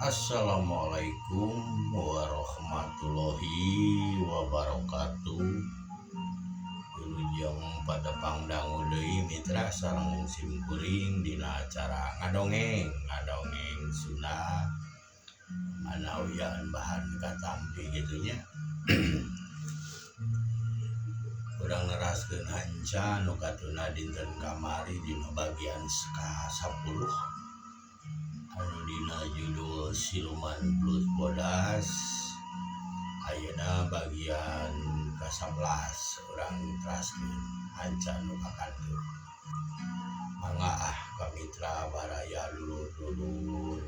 Assalamualaikum warahmatullahi wabarakatuh. Wilujeng patepang dangu deui mitra sareng sim kuring dina acara ngadongeng, ngadongeng Sunda manawian bahan katampi kitu nya. Urang neraskeun hanca nu katuna dinten kamari dina bagian ka-10 anu dina judul Siluman Belut Bodas. Ayeuna bagian ka-11 urang teraskeun hanca nu kakantun. Mangga ah ka mitra baraya dulur-dulur,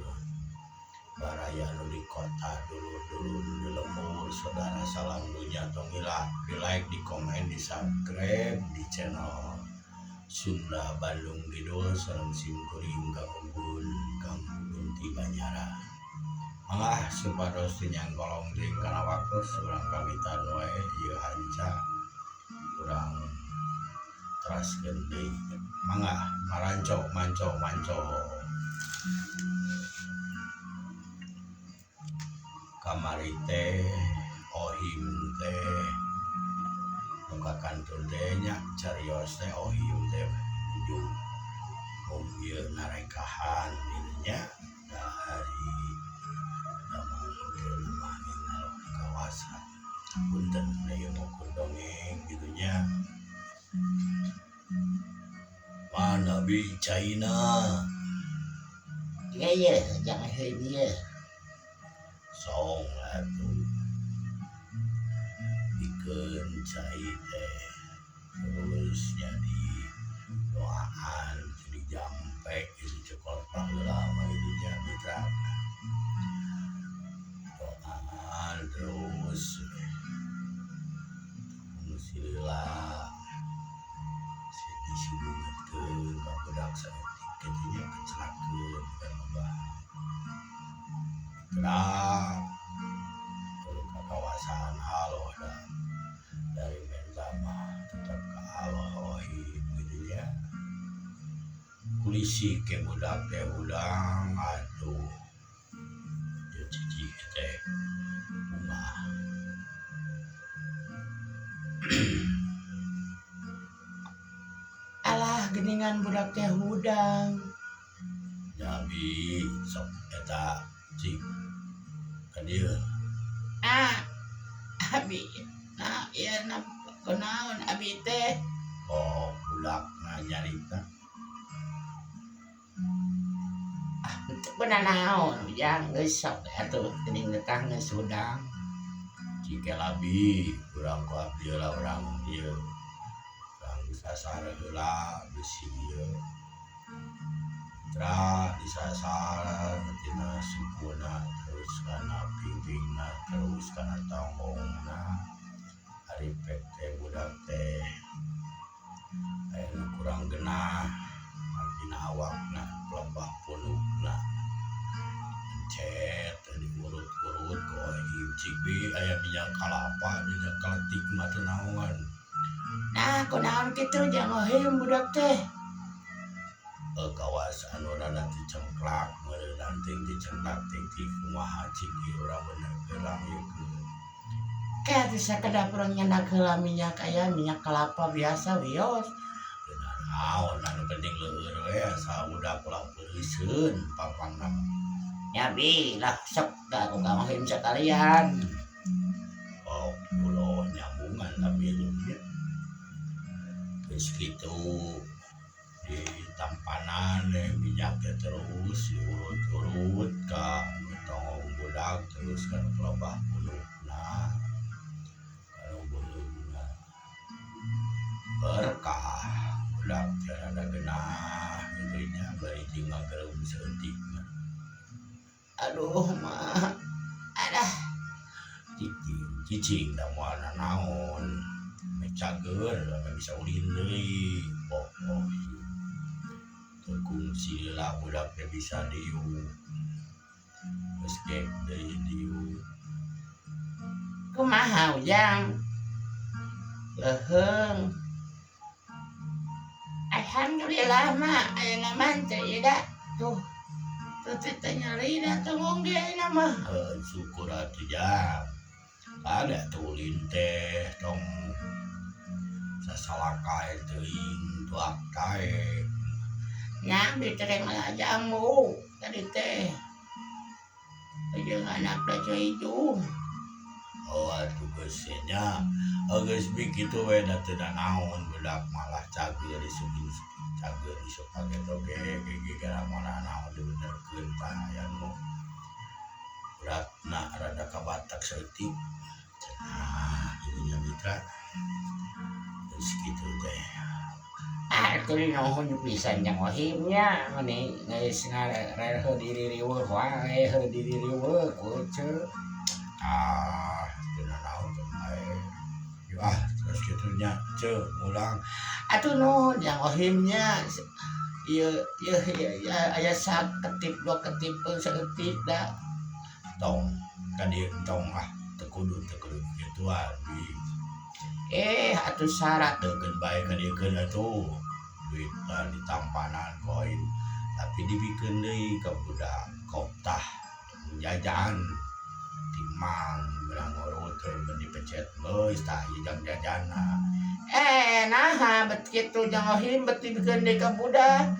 baraya nu di kota, dulur-dulur nu di lembur, saudara salam dunya, tong hilap di like, di komen, di subscribe di channel Sunda Bandung Kidul sareng sim kuring Kang Ugun, Kang Ugun ti Banjaran. Mangga ah supados teu nyangkolong teuing kana waktos, urang kawitan wae ieu hanca urang teraskeun deui. Mangga maranco manco manco. Kamari teh ohim teh nu kakantun teh nya carios teh ohim teh nuju ieu narekahan kitu nya dari damang teu lemah kawasa. Punten ieu ngukur dongeng kitu nya. Mana bi caina? Iya iya, jangan heuh ieu. Song atuh pikeun cai teh terus jadi doaan jadi jampe gitu cekot baheula mah kitu nya mitra. Doaan terus silila disideungeutkeun ka budak saeutik kitu nya kecelakeun kan loba. Mitra ka kawasaan Allah da dari menta mah tetap ka Allah ohim kitu nya. Kulisi ke budak teh hudang atuh ieu cicing teh bungah. Alah geuningan budak teh hudang. Nya bi sok eta cik ka dieu. Ah abi nah ieu na kunaon abi teh. Oh budak na nyarita. Ah henteu bener naon ujang geus sok atuh geuning letah geus hudang. Cik labi urang ku abdi lah urang ieu urang disasar heula bisi ieu. Mitra disasar tina sukuna terus kana pingpingna terus kana tonggongna. Ari pek teh budak teh aya nu kurang genah dina awakna pelebah punukna. Encet diurut-urut ku ohim cik bi aya minyak kalapa minyak keletik mah teu naongan. Nah kunaon kitu jang ohim budak teh. Kawas anu rada dicengklak meureunnan ting dicengklak ting ti kumaha cik ieu urang bener heula ieu keun. Ke atuh sakedap urang nyandak heula minyak aya minyak kelapa biasa wios. Teu nanaon anu penting leueur we asa budak ulah peureuseun papangna mah. Nya bi lah sok da ku Kang Ohim sakalian. Oh ulah nyambungan tapi lu nya. Geus kitu di tampanan minyak teh terus diurut-urut ka tonggong budak terus ka nu pelebah punukna ka nu beuheungna. Berkah budak teh rada genah kitu nya bari jeung ngagerem saeutik mah. Aduh mah adah. Cicing cicing da moal nanaon meh cager meh bisa ulin deui pokoh teu kungsi lah budak teh bisa diuk geus gek deui diuk. Kumaha ujang? Leuheung. Alhamdulillah mah ayeuna mah teu ieu da tuh. Teu teh nyeri da tonggong ge ayeuna mah. Syukur atuh jang. Ada tulin teh tong sasalakae teuing tuak taek. Nya abdi teh rek ngala jamu tadi teh. Jeung anak da hijung. Oh atuh geus nya. Geus kitu we da teu naon budak malah cageur isuk cageur isuk kaget oge ge gara mana naon dibenerkeun tah aya nu beratna rada kabatak saeutik. Cenah ieu nya mitra. Geus kitu teh. Ah atuh nuhun pisan jang Ohim nya meni geus ngarereh diri riweuh wae heuh diri riweuh kuceu. Ah teu naon teh bae. Yuk ah terus kitu nya ceu mulang. Atuh nuhun jang Ohim nya. Ieu ieu aya saketip dua ketip saeutik da. Tong ka dieu tong ah teu kudu kituan bi. Atuh syarat teukeun bae ka dieu keun atuh. Duit mah ditampanan koin tapi dibikeun deui ka budak koptah jajan timang beurang ngurut mun dipecet geus tah ieu jang jajanna. Naha bet kitu jang Ohim bet dibikeun deui ka budak.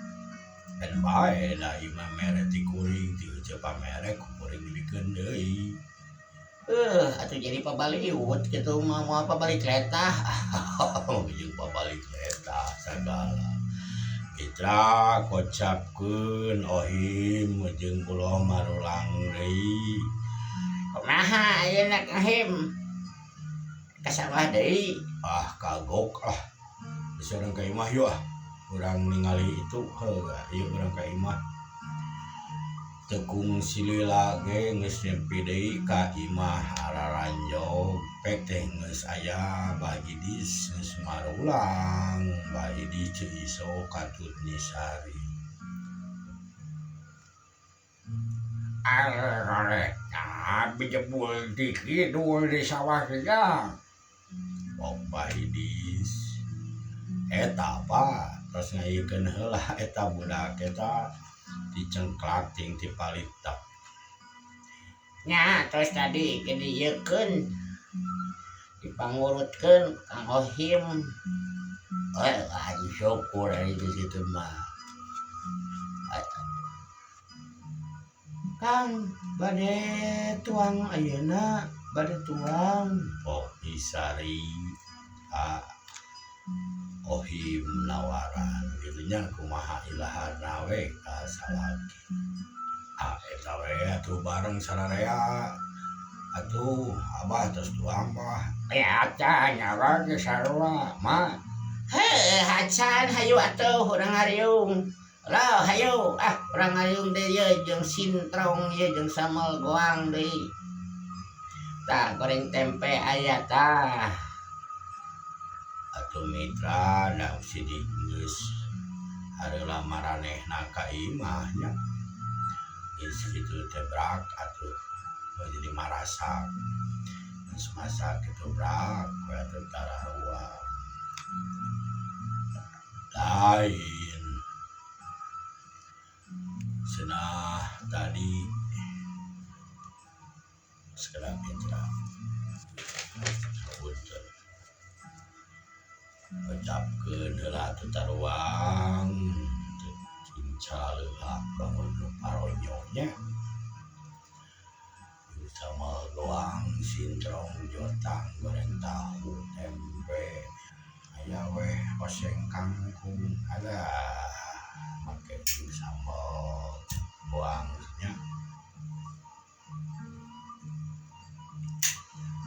Kan bae da ieu mah mere ti kuring ti eceu pamere ku kuring dibikeun deui. Atuh jadi pabaliut kitu mah moal pabalik letah. Jeung pabalik letah sagala. Mitra kocapkeun Ohim jeung ulah marulang deui. Kumaha ayeuna Kang Him? Ka sawah deui. Ah kagok ah. Geus urang ka imah yeuh ah. Urang ningali itu heuh ieu urang ka imah. Tekung silila ge geus nepi deui ka imah araranjog pek teh geus aya Bahidis geus marulang Bahidis Ceu Iso katut Nisari. Areh abi jebul di kidul di sawah teh jang. Pok Bahidis eta apa terus ngayekeun heula eta budak eta dicengklak ting ti palitek. Nya terus tadi ke dieukeun dipangurutkeun Kang Ohim. Haji syukur ari di situ mah. Kang bade tuang ayeuna bade tuang. Pok Isari ka Ohim nawaran kitu nya kumaha ilaharna we ka salaki. Ah eta we atuh bareng sararea. Atuh abah tos tuang mah. Ya acan nyawa ge sarua mah. Heuh hacan hayu atuh urang ngariung. Lah hayu ah urang ngariung deui ye jeung sintrong ye jeung sambal goang deui. Tah goreng tempe aya tah. Atuh mitra da sidik geus hareula maranehna ka imah nya. Geus kitu teh brak atuh jadi marasak. Geus masak kitu brak we atuh tararuang. Lain cenah tadi segala mitra. Punten. Ucapkeun heula atuh taruang cinca leuhak bangun nu paronyo nya. Sama goang sintrong jotang goreng tahu tempe aya weh oseng kangkung ada make sambal goang nya.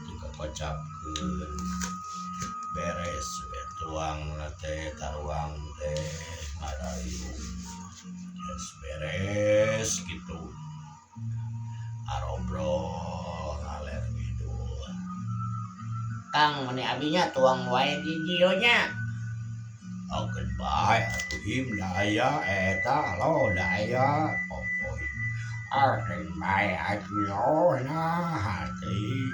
Juga kocapkeun beres we tuang teh taruang teh ngarariung geus beres kitu arobrol ngaler ngidul. Kang meni abinya tuang wae di jio nya. Oke bae atuh him da aya eta lo da aya popoy. Ah bae atuh nah hati.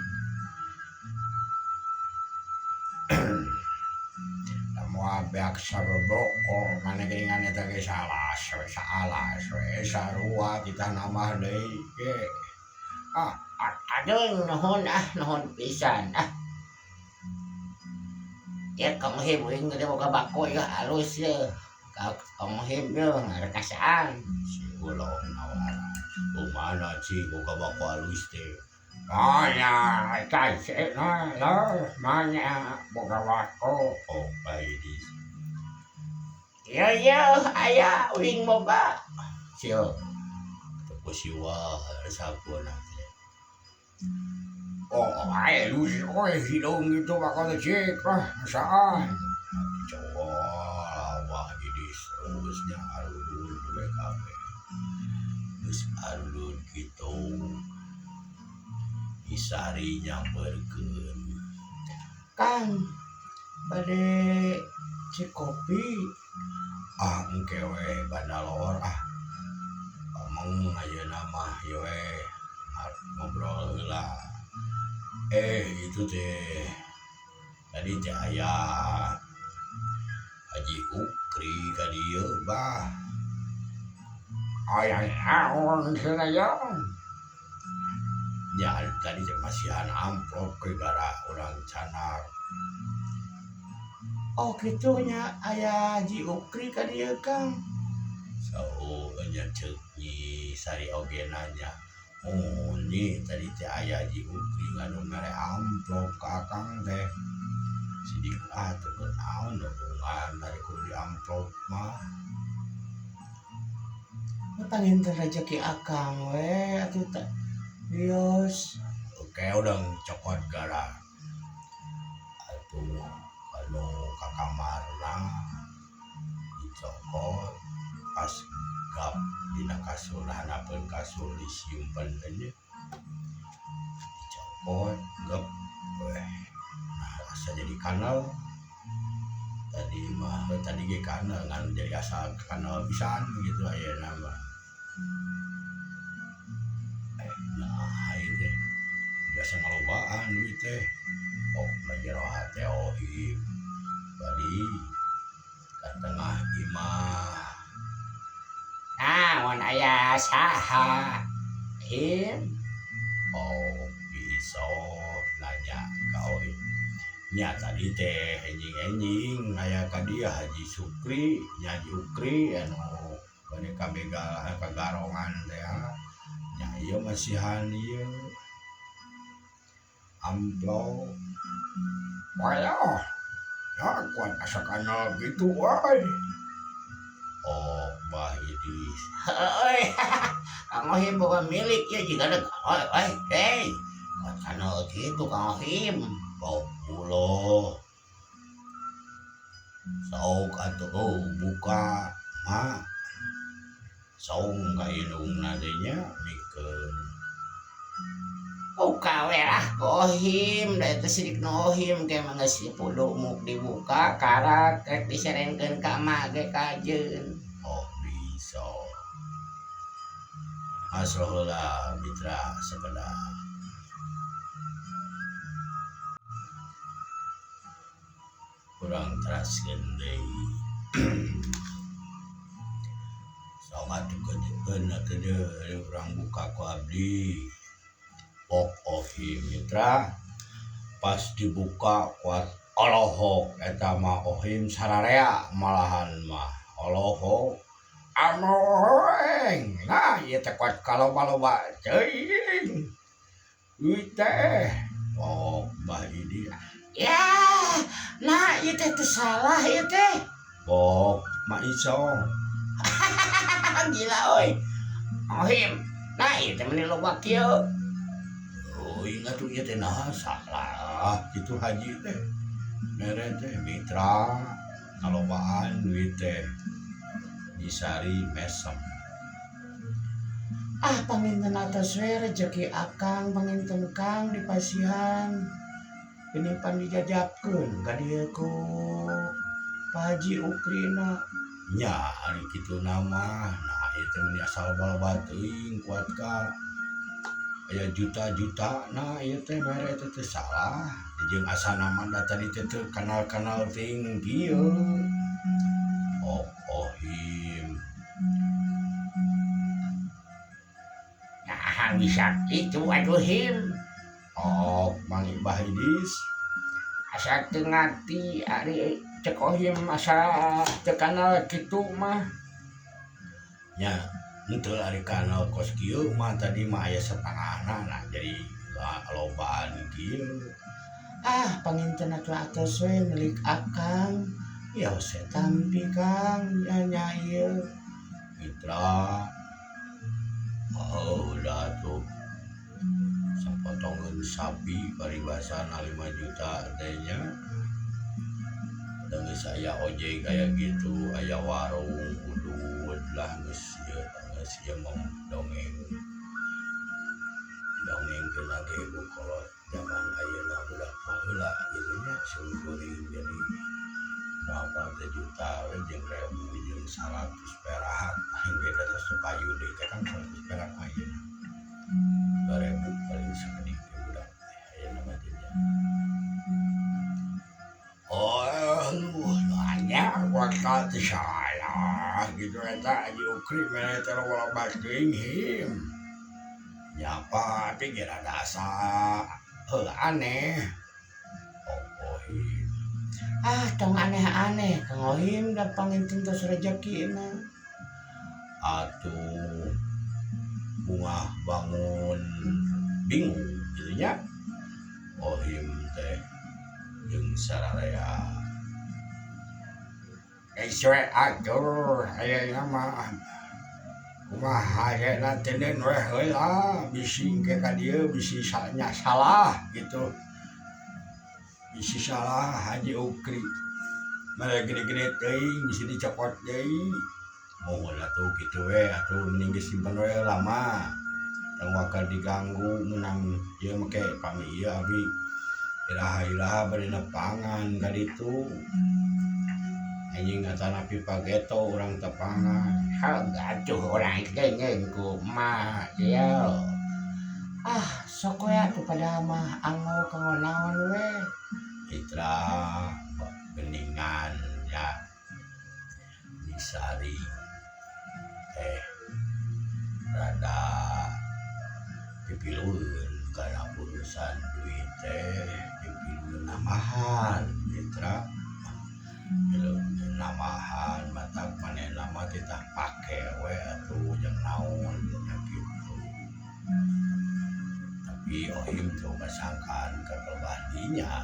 Moal Beak saboboko maneh geuningan eta ge salah we saalas we sarua titah nambah deui ge. Ah, aduh nuhun ah, nuhun pisan ah. Ya Kang Ohim uing gede boga bako ya halus ya. Kang Ohim ya ngarekasaan. Si ulong nawaran. Kumana ci boga bako halus teh? Manya kai na lo manya boga bako. Oh, baik. Yo yo aya uing boga. Sio. Toko siwa sapu nanti. Oh, ay halus oy hidung gitu bako teh cik ah saan. Cowok wah ini terusnya arudun WKB. Geus arudun kitu. Isari nyamperkeun. Kang bade cik kopi. Ah engke we bandalor ah. Omong ayeuna mah ieu we ngobrol heula. Itu teh tadi teh aya Haji Ukri ka dieu bah. Aya naon cenah ya? Nya tadi teh masihan amplop ke gara urang canak. Oh kitu nya aya Haji Ukri ka dieu Kang. Saur nya ceuk Nyi Sari oge nanya. Oh nyi tadi teh aya Haji Ukri nganu mere amplop ka akang teh. Sidik ah teu kunaon dukungan dari kudu di amplop mah. Panginten rezeki akang we atuh teh. Wios. Oke udah cokot gara. Atuh anu ka kamarna dicokot pas gap dina kasur hanapeun kasur disiumpen teh nya. Dicokot gap weh. Nah asa jadi kanal. Tadi mah tadi ge kanal ngan jadi asa kanal pisan gitu ayeuna mah. Nah ieu teh biasa ngalobaan duit teh. Oh na jero hate ohim. Bari ka tengah imah. Naon aya saha? Him. Oh bisa nanya ka ohim. Nya tadi teh enjing-enjing aya ka dieu Haji Sukri, nya Haji Ukri anu bade kabegal kagarongan teh. Nya ieu masihan ieu amplop. Wah, ya kuat asa kanal gitu euy. Oh, bah idis. Heuy. Kang Ohim boga milik ya jiga deuk. Oi, oi, hey. Kuat kanal kitu Kang Ohim. Oh, uloh. Sauk atuh oh, buka ma. Saung ka indungna teh nya mikeun. Buka we lah Ohim, da eta sidik nu Ohim ke mah geus dipuduk muk dibuka karak rek diserenkeun ka emak ge kajeun. Oh bisa. Masuk heula mitra sakedap. Kurang teraskeun deui. Sok atuh keun atuh deui urang buka ku abdi. Pok Ohim mitra pas dibuka kuat olohok eta mah Ohim sararea malahan mah olohok Amoeng. Nah ieu teh kuat kaloba-loba teuing. Duit teh. Oh bah ini. Ya, nah ieu teh teu salah ieu teh. Pok mak iso. Gila euy. Ohim. Nah ieu teh meuni loba kieu. Oh ingat tuh ieu teh naha salah kitu haji teh. Mere teh mitra kalobaan duit teh. Disari mesem. Ah panginten atos we rejeki akang panginten Kang dipasihan. Ini pan dijajapkeun ka dieu ku Pak Haji Ukrina. Nya ari kitu nama. Nah ieu teh meuni asal loba teuing kuat ka. Aya juta-juta nah ieu teh mere teh teu salah. Jeung asana mah da tadi teh teu kanal-kanal teuing kieu. Oh, ohim. Nah, bisa itu atuh him. Oh, Mang Ibah Idis. Asa teu ngarti ari cek ohim asa teu kanal kitu mah. Nya henteu ari kanal kos kieu mah tadi mah aya satengahna nah jadi lobaan kieu. Ah, panginten atuh atos we milik akang. Ya hese Tampi Kang nya nya ieu. Mitra. Oh, udah tuh. Sapotongan sapi paribasana 5 juta teh nya. Da geus aya ojek kaya gitu, aya warung udud lah geus ieu geus ieu mah dongeng. Dongengkeun ge ku kolot zaman ayeuna budak mah heula kitu nya simkuring jadi moal teh juta we jeung ribu jeung 100 perak paling beda teh sepayu deui teh kan 100 perak mah ieu. 2000 paling sakedik teh budak teh ayeuna mah teh nya. Oh, lu nanya waktu teh salah gitu eta Haji Ukri mere teh loba teuing him. Nyapa pikir ada asa heuh aneh. Oh, oh him. Ah, tong aneh-aneh Kang Ohim da panginten tos rejekina. Atuh bungah bangun bingung gitu nya. Ohim teh jeung sararea. Geus we atuh ayeuna mah kumaha ayeuna teh deun we heula bisi engke ka dieu bisi nya salah gitu. Bisi salah Haji Ukri. Mere gede-gede teuing bisi dicokot deui. Mohon atuh kitu we atuh mending geus simpen we lama. Tong waka diganggu meunang ieu make pami ieu abi iraha-iraha bade nepangan ka ditu. Anjing atanapi pageto urang tepangan. Heuh atuh urang teh nyeun ku emak ieu. Ah, sok we atuh padahal mah anggo kanggo naon we. Mitra geningan ya. Misari teh rada pipilueun kana urusan duit teh pipilueun namahan mitra. Pipilueun namahan matak manehna mah titah pake we atuh jeung naon nya kitu. Tapi ohim teu masangkaan ka dinya.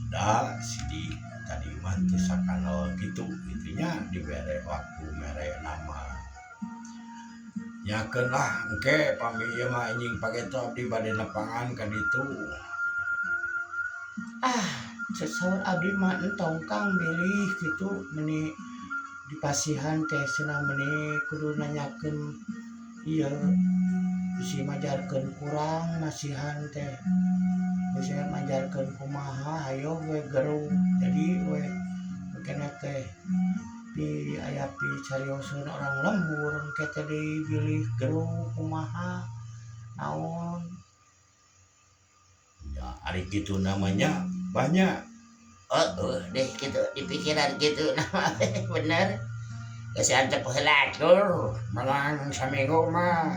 Da sidik tadi mah teu sakanal kitu kitu nya dibere waktu mere nama. Nyakeun lah engke pami ieu mah anjing pageto abdi bade nepangan ka ditu. Ah, saur abdi mah entong Kang bilih kitu meuni dipasihan teh cenah meuni kudu nanyakeun ieu bisi majarkeun kurang masihan teh. Bisi majarkeun kumaha hayo we geruh jadi we engkena teh pi aya pi carioseun orang lembur engke teh deui bilih geruh kumaha naon. Ya ari kitu namanya banyak. Oh, deh kitu di pikiran kitu nama bener. Geus antep heula atuh menang saminggu mah.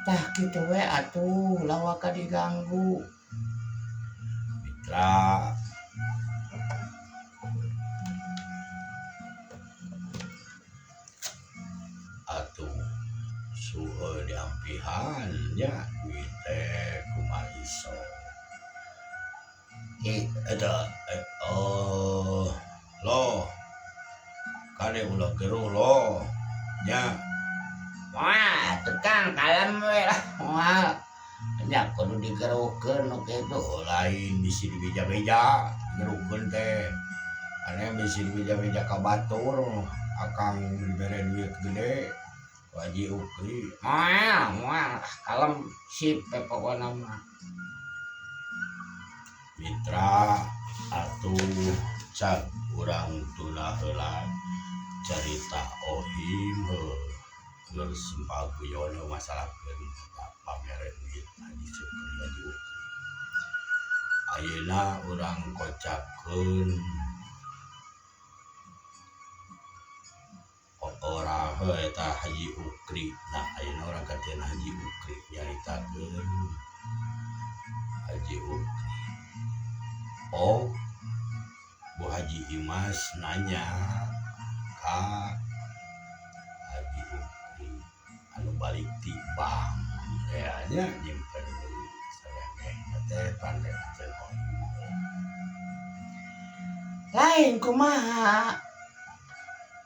Tah kitu we atuh lawaka diganggu. Mitra atuh suhu diampihan nya duit teh kumaha iso. Eta oh lo kade ulah geruh lo nya. Wah, tukang kalem we lah. Wah, nya kudu digeruhkeun nu kitu. Oh, lain bisi dibeja-beja geruhkeun teh. Ane bisi dibeja-beja ka batur akang dibere duit gede. Haji Ukri. Wah, wah, kalem sip we pokona mah. Mitra atuh cag urang tuna heula carita ohim heuh. Leur sempal guyon masalah keun eta pamere duit Haji Sukri Haji Ukri. Ayeuna urang kocapkeun ora heuh eta Haji Ukri. Nah, ayeuna urang katieun Haji Ukri nyaritakeun Haji Ukri. Oh, Bu Haji Imas nanya ka Haji Ukri anu balik ti bank nya nyimpen duit salemeh teh pandai teh. Lain kumaha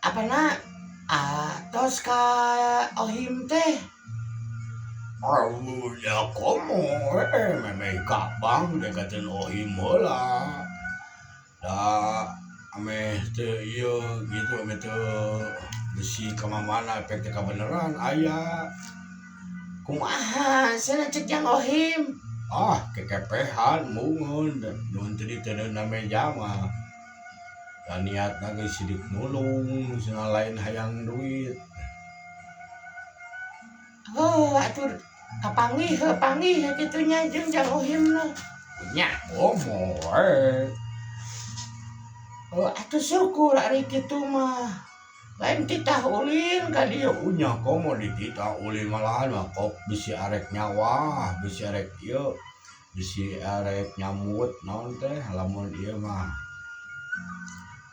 apana atos ka Ohim teh? Oh, ya komo memeh ka bank dekatin Ohim heula. Da ameh teu ieu gitu, ameh teu bisi ka mana efek teh kabeneran aya. Kumaha cenah cek jang Ohim? Ah, kekepehan mungun nun tadi teu meja mah. Da niatna geus sidik nulung, cenah lain hayang duit. Oh, atuh kapanggih heuh panggih kitu nya jeung jang Ohim mah. Nya komo we. Oh, atuh syukur ari kitu mah. Lain titah ulin ka dieu. Unya komo dititah ulin malahan mah kok bisi arek nyawa, bisi arek ieu, bisi arek nyamut naon teh lamun ieu mah.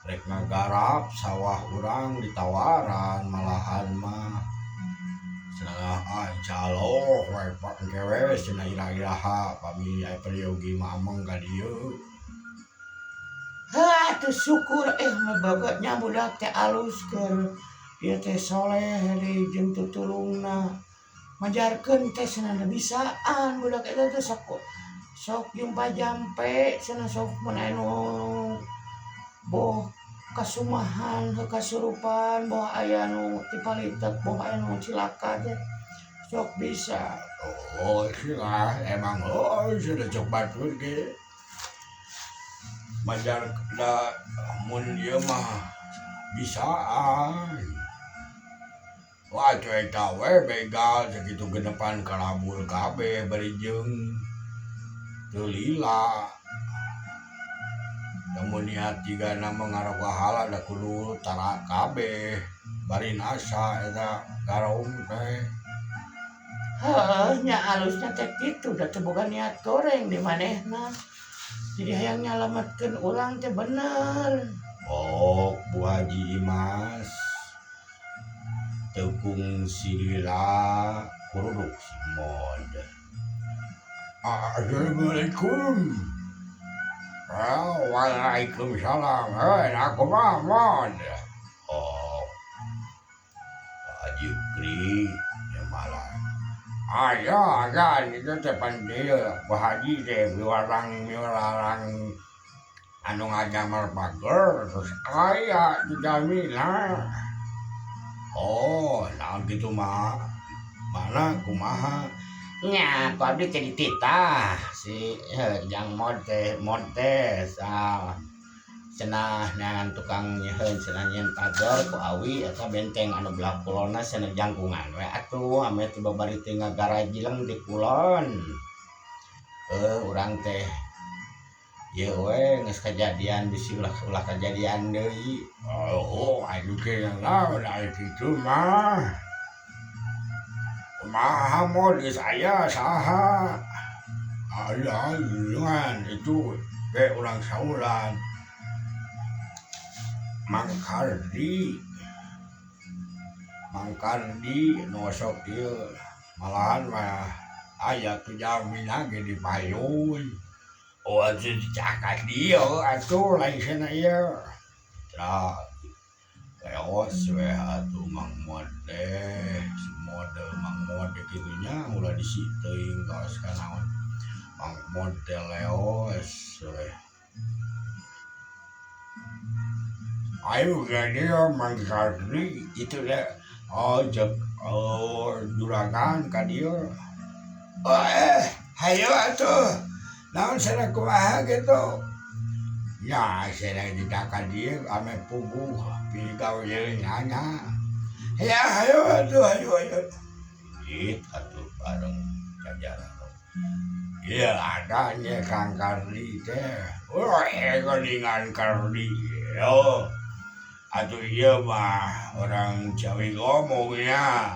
Rek ngagarap sawah urang ditawaran malahan mah. Cenah ah insyaallah we pak engke we cenah ira-iraha pami aya peryogi mah ameng ka dieu. Heuh atuh syukur mah boga nya budak teh alus keur ieu teh soleh deui jeung tutulungna. Majarkeun teh cenah bisaan budak eta teh sok sok jumpa jampe cenah sok mun aya nu boh kasumahan heuh kasurupan boh aya nu tipalitek boh aya nu cilaka teh sok bisa. Oh, sih emang oh sudah cok batur ge. Majar da mun ieu mah bisaan. Wah, cuek eta we begal sakitu genepan kalabur kabeh bari jeung teu lila. Lamun niat jigana mah ngarogahala da kudu tara kabeh bari nasa eta garong teh. Heuh nya alusna teh kitu da teu boga niat goreng di manehna. Jadi hayang nyalametkeun urang teh bener. Oh, Bu Haji Imas teu kungsi lila kuruduk si Mod. Assalamualaikum. Ah, waalaikumsalam. Hei, aku mah Mod. Oh, Haji Ukri ya malah. Aya, kan itu teh pan dieu Bu Haji teh miwarang anu ngajamar pager terus aya dijamina. Oh, nah gitu mah. Mana kumaha? Nya, ku abdi teh dititah si jang Mod teh cenah neangan tukang nyeheun cenah nyieun pager ku awi eta benteng anu belah kulonna cenah jangkungan we atuh ame teh babari teh ngagarajileng di kulon. Urang teh ieu we geus kajadian bisi ulah kajadian deui. Oh, anu ge naon ari kitu mah. Kumaha Mod geus aya saha? Aya dengan itu ge urang saulan. Mang Kardi nu sok ieu malahan mah aya tu jamina ge di payun. Oh, atuh dicakat dieu atuh lain cenah ieu. Tra leos we atuh Mang Mod teh, si Mod Mang Mod kitu nya ulah disi teuing kaos ka naon. Mang Mod teh leos we. Ayo ke dia Mang Kardi itu deh. Oh, cek oh juragan ka dieu. Oh, hayo atuh. Naon cenah kumaha kitu? Ya, cenah ditakan dieu ame puguh pigawe nyanya. Ya, hayo atuh, hayo hayo. It atuh bareng jajaran. Iya adanya Kang Kardi teh. Oh, geuningan Kardi. Oh. Atuh ieu mah orang Jawi ngomongnya.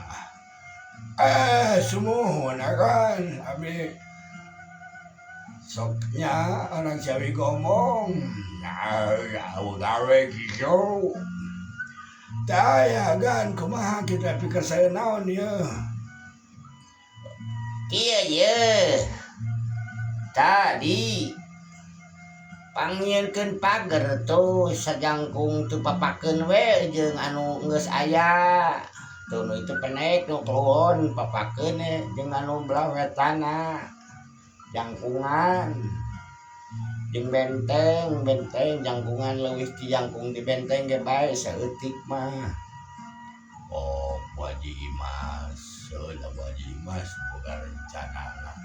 Sumuhun kan abi soknya orang Jawi ngomong. Nah, gawe gitu. Taya gan kumaha kita pikir saya naon ya. Iya ye. Tadi pangnyieunkeun pager tuh sajangkung tuh papakeun we jeung anu geus aya. Tuh nu itu penek nu kulon papakeun we jeung anu belah wetana. Jangkungan. Jeung benteng, benteng jangkungan leuwih ti jangkung di benteng ge bae saeutik mah. Oh, Bu Haji Imas, oh, Bu Haji Imas boga rencana lah.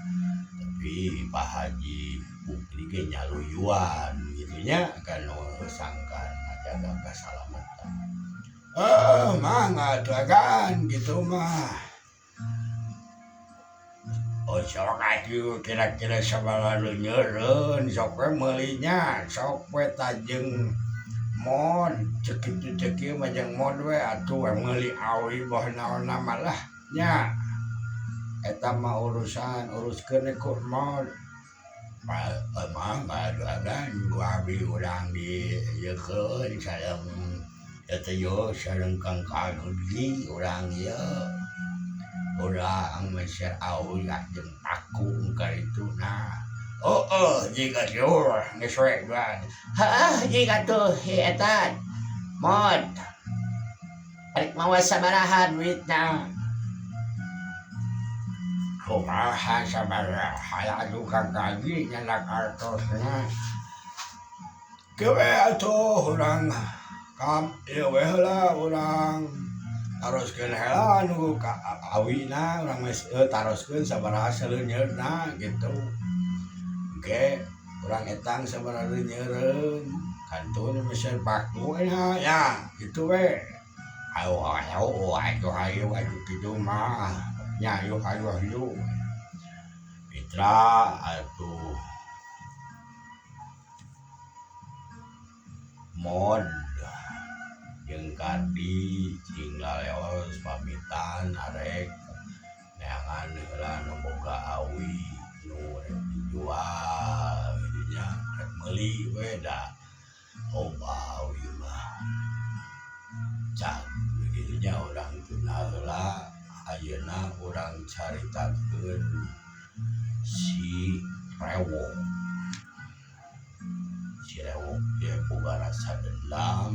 Tapi Pak Haji Bukri ge nyaluyuan gitu nya kan sangkan ngajaga keselamatan. Mangga atuh kan gitu mah. Oh, sok atuh kira-kira sabaraha nyeureun sok we meulinya, sok we tajeng mod cek kitu cek ieu mah jeung mod we atuh we meuli awi boh naon mah lah nya. Eta mah urusan uruskeun ku mod. Mangga atuh kan ku abi urang di ieukeun sareng eta yo sareng Kang Kardi urang ieu. Urang meser awi jeung paku ka dituna. Oh, oh, jika atuh geus we duan. Heeh, jika tuh eta mod. Arek mawa sabaraha duitna? Kumaha sabaraha atuh Kang Kardi nyandak artosna. Kieu we atuh urang kam ieu we heula urang taroskeun heula nu ka awina urang geus taroskeun sabaraha saleunyeurna gitu. Oke, urang etang sabaraha leunyereun kantun meser paku nya ya gitu we. Ayo ayo ayo ayo ayo kitu mah. Nya ayo ayo ayo. Mitra atuh mod jeung Kardi cing laleos pamitan arek neangan heula nu boga awi nu rek dijual gitu nya rek meuli we da loba awi mah. Cak begitu nya urang tuna heula ayeuna urang caritakeun si Rewok. Si Rewok ge boga rasa dendam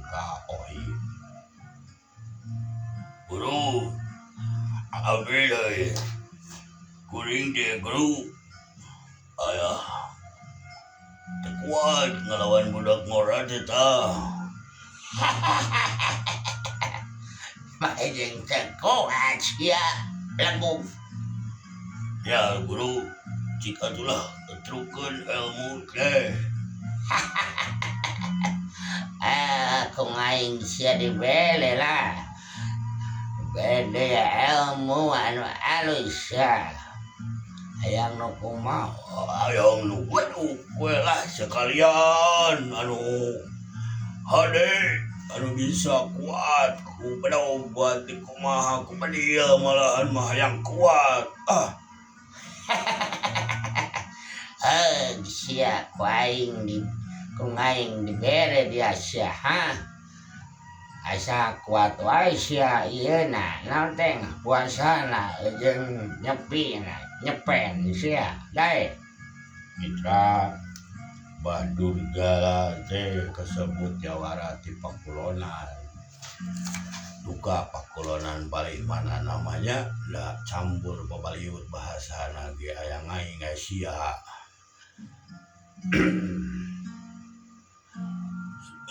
ka Ohi. Guru, abi deui. Kuring teh guru. Ayah teu kuat ngalawan budak ngora teh tah. Mah jeung teu kuat sia legug. Ya guru, cik atulah ketrukeun ilmu teh. Ku aing sia dibele lah. Bede ilmu anu alus ya. Hayang nu kumaha? Hayang nu waduh we lah sekalian anu hade anu bisa kuat ku berobat di kumaha ku bedil malahan mah hayang kuat. Ah. Sia ku aing di ku aing dibere dia sia ha. Asa kuat wae sia ieu na naon teh puasana jeung nyepi na nyepen sia dae. Mitra Bah Durgala teh kasebut jawara ti pakulonan. Duka pakulonan palih mana namanya da campur babaliut bahasana ge aya ngaing sia.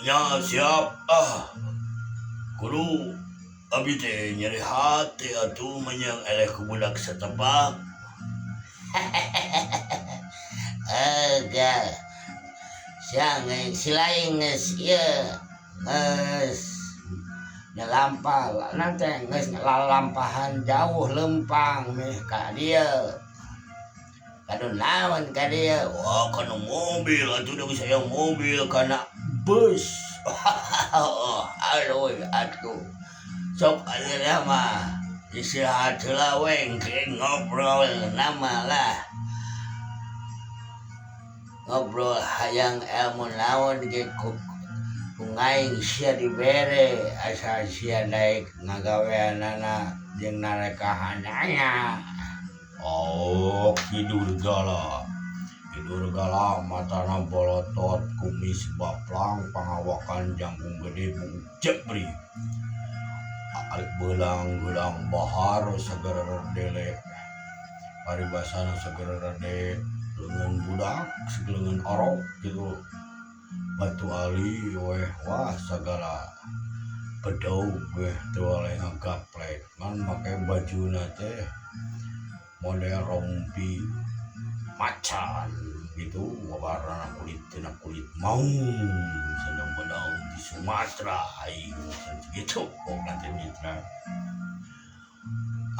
Nya siap ah. Guru abi teh nyeri hati atuh menyang eleh ku budak satepak. Ga. Sia silaing geus ieu geus nyelampah nanti geus lalampahan jauh lempang meh ka dieu. Kanu naon ka dieu? Wah, kana mobil atuh da geus aya mobil kana bus. Aduh atuh. Sok ayeuna mah istirahat heula we engke ngobrol nama lah. Ngobrol hayang ilmu naon ge ku ngaing sia dibere asal sia daek ngagaweanana jeung narekahanana. Oh, Ki Durgala. Ki Durgala matana bolotot, kumis baplang, pangawakan jangkung gede buuk jebri. Alik belang-belang bahar segera delek. Paribasana segera de leungeun budak, leungeun orok gitu. Batu ali weh wah sagala bedog weh teu oleh ngagaplek ngan make bajuna teh model rompi macan gitu warna kulit tina kulit maung senang benang di Sumatera aing gitu pokokna teh mitra.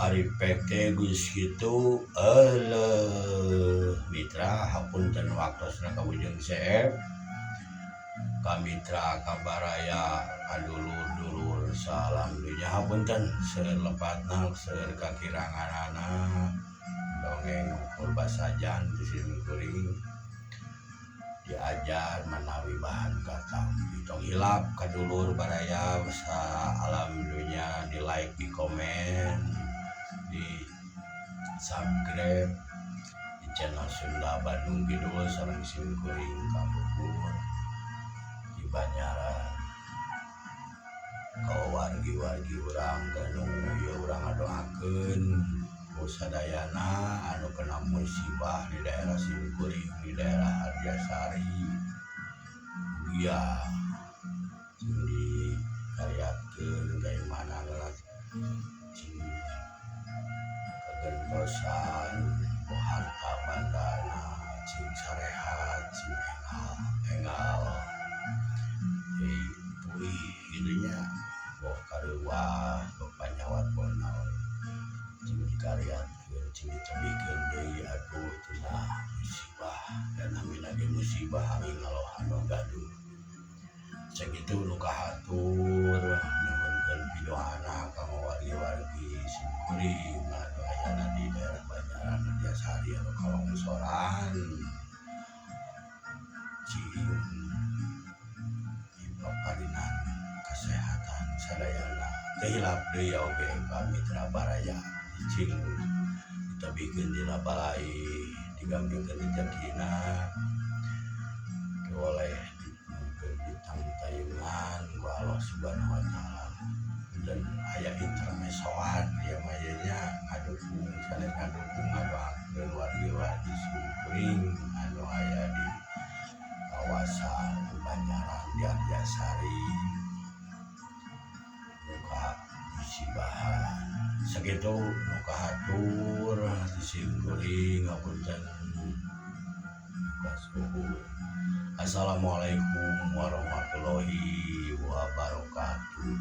Ari pek teh geus kitu eleuh mitra hapunten waktosna ka Bujang Seep ka mitra ka baraya ka dulur-dulur salam dunya hapunten seueur lepatna seueur kakiranganana dongeng ukur basajan ti sim kuring diajar manawi bahan katampi tong hilap ka dulur baraya sa alam dunya di like di komen di subscribe di channel Sunda Bandung Kidul sareng sim kuring kaluhur di Banjaran ka wargi-wargi urang anu ieu urang ngadoakeun ku sadayana anu kena musibah di daerah Simkuring di daerah Arjasari mugia sing dikariatkeun kaimananna cing kagentosan ku harta bandana cing sarehat cing enggal enggal deui pulih kitu nya boh kareuwah boh panyawat boh naon cing dikariatkeun cing ditebihkeun deui atuh tina musibah dan namina ge musibah angin ngalohan nu gaduh. Sakitu nu kahatur nyuhunkeun pidoana kanggo wargi-wargi sim kuring anu ayana di daerah Banjaran Arjasari anu kalongsoran cing dipaparinan kasehatan sadayana teu hilap deui oge ka mitra baraya cing ditebihkeun dina balai digampingkeun rejekina teu oleh ditangtayungan ku Allah Subhanahu wa taala dan aya intermesoan ieu mah ieu nya ngadukung sanes ngadukung ngadoakeun wargi-wargi sim kuring anu aya di kawasan Banjaran di Arjasari muka musibahan sakitu nu kahatur ti sim kuring hapunten kasuhun. Assalamualaikum warahmatullahi wabarakatuh.